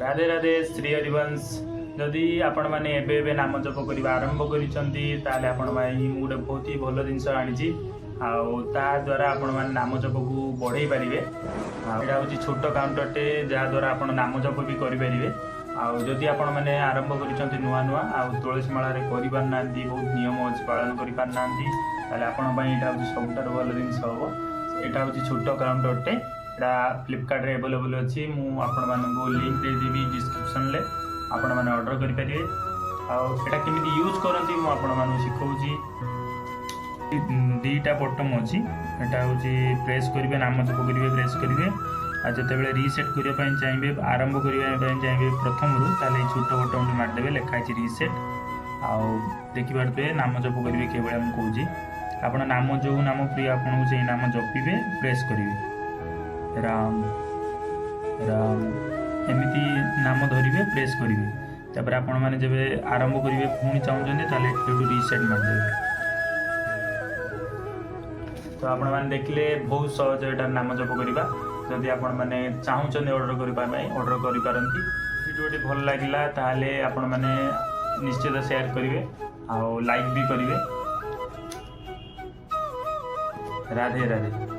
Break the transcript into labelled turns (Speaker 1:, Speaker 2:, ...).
Speaker 1: ରାଧେ ରାଧେ, ଶ୍ରୀ ହରିବଂଶ। ଯଦି ଆପଣମାନେ ଏବେ ଏବେ ନାମ ଜପ କରିବା ଆରମ୍ଭ କରିଛନ୍ତି, ତାହେଲେ ଆପଣ ପାଇଁ ମୁଁ ଗୋଟେ ବହୁତ ହି ଭଲ ଜିନିଷ ଆଣିଛି ଆଉ ତା ଦ୍ୱାରା ଆପଣମାନେ ନାମ ଜପକୁ ବଢ଼େଇ ପାରିବେ। ଆଉ ଏଇଟା ହେଉଛି ଛୋଟ କାଉଣ୍ଟରଟେ, ଯାହାଦ୍ୱାରା ଆପଣ ନାମ ଜପ ବି କରିପାରିବେ। ଆଉ ଯଦି ଆପଣମାନେ ଆରମ୍ଭ କରିଛନ୍ତି ନୂଆ ନୂଆ ଆଉ ତୁଳସୀ ମାଳାରେ କରିପାରୁନାହାନ୍ତି, ବହୁତ ନିୟମ ଅଛି, ପାଳନ କରିପାରୁନାହାନ୍ତି, ତାହେଲେ ଆପଣଙ୍କ ପାଇଁ ଏଇଟା ହେଉଛି ସବୁଠାରୁ ଭଲ ଜିନିଷ ହେବ। ଏଇଟା ହେଉଛି ଛୋଟ କାଉଣ୍ଟରଟେ। ଏଇଟା ଫ୍ଲିପକାର୍ଟରେ ଆଭେଲେବଲ୍ ଅଛି। ମୁଁ ଆପଣମାନଙ୍କୁ ଲିଙ୍କ୍ ଦେଇଦେବି ଡିସ୍କ୍ରିପ୍ସନ୍ରେ, ଆପଣମାନେ ଅର୍ଡ଼ର କରିପାରିବେ। ଆଉ ଏଇଟା କେମିତି ୟୁଜ୍ କରନ୍ତି, ମୁଁ ଆପଣମାନଙ୍କୁ ଶିଖଉଛି। ଦୁଇଟା ବଟନ୍ ଅଛି। ଏଇଟା ହେଉଛି ପ୍ରେସ୍ କରିବେ, ନାମ ଜପ କରିବେ, ପ୍ରେସ୍ କରିବେ। ଆଉ ଯେତେବେଳେ ରିସେଟ୍ କରିବା ପାଇଁ ଚାହିଁବେ, ଆରମ୍ଭ କରିବା ପାଇଁ ଚାହିଁବେ ପ୍ରଥମରୁ, ତାହେଲେ ଏଇ ଛୋଟ ବଟନ୍ଟି ମାରିଦେବେ। ଲେଖା ହେଇଛି ରିସେଟ୍। ଆଉ ଦେଖିପାରୁଥିବେ, ନାମ ଜପ କରିବେ କିଭଳିଆ ମୁଁ କହୁଛି। ଆପଣ ନାମ, ଯେଉଁ ନାମ ପ୍ରିୟ ଆପଣଙ୍କୁ, ସେଇ ନାମ ଜପିବେ, ପ୍ରେସ୍ କରିବେ। ରାମ ରାମ, ଏମିତି ନାମ ଧରିବେ, ପ୍ରେସ୍ କରିବେ। ତାପରେ ଆପଣମାନେ ଯେବେ ଆରମ୍ଭ କରିବେ ପୁଣି ଚାହୁଁଛନ୍ତି, ତାହେଲେ ଏଇଠୁ ରିସେଟ୍ ମାରିଦେବେ। ତ ଆପଣମାନେ ଦେଖିଲେ, ବହୁତ ସହଜ ଏଇଟା ନାମ ଜପ କରିବା। ଯଦି ଆପଣମାନେ ଚାହୁଁଛନ୍ତି ଅର୍ଡ଼ର କରିବା ପାଇଁ, ଅର୍ଡ଼ର କରିପାରନ୍ତି। ଭିଡ଼ିଓଟି ଭଲ ଲାଗିଲା, ତାହେଲେ ଆପଣମାନେ ନିଶ୍ଚିତ ସେୟାର କରିବେ ଆଉ ଲାଇକ୍ ବି କରିବେ। ରାଧେ ରାଧେ।